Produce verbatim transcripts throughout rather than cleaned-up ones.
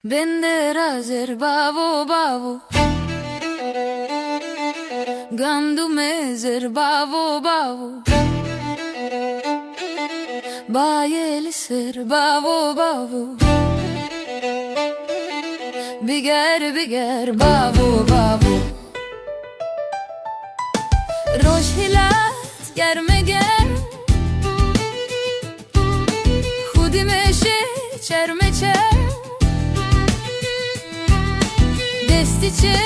Bendera zer bavo bavo. Gandumê zer bavo bavo. Bayê li ser bavo bavo. Biger biger bavo bavo. Roj hilat germe germ. Xwedî meşe çerme çerm. Destî çê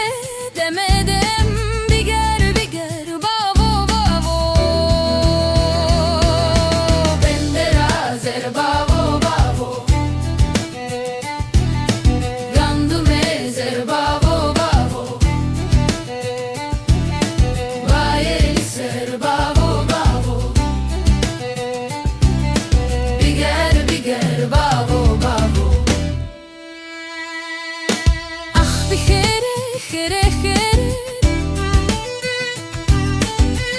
deme dem. Biger biger bavo bavo. Bendera zer bavo bavo. Gandumê zer bavo bavo. Bayê li ser bavo bavo. Biger biger bavo bavo. Ax bi xêrê xêrê xêrê.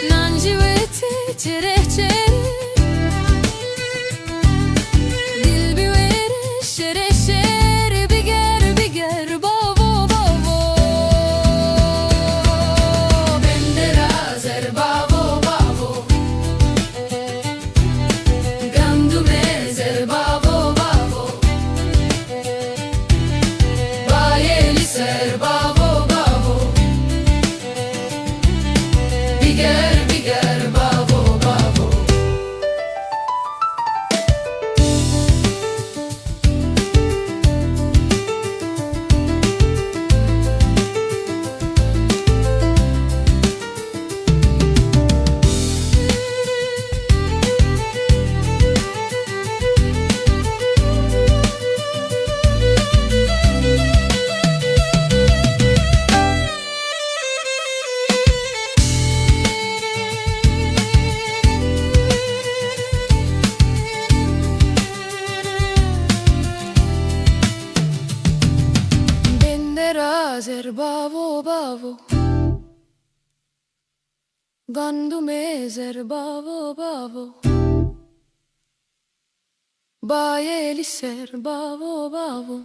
Nan jî wê tê çêrê çêrê. Dil bi wê re şêrê şêrê. Biger biger bavo bavo. Bendera zer bavo bavo. Gandumê zer bavo bavo. Bayê li ser bavo bavo. Biger biger bavo bavo. Bendera zer bavo bavo. Gandumê zer bavo bavo. Bayê li ser bavo bavo.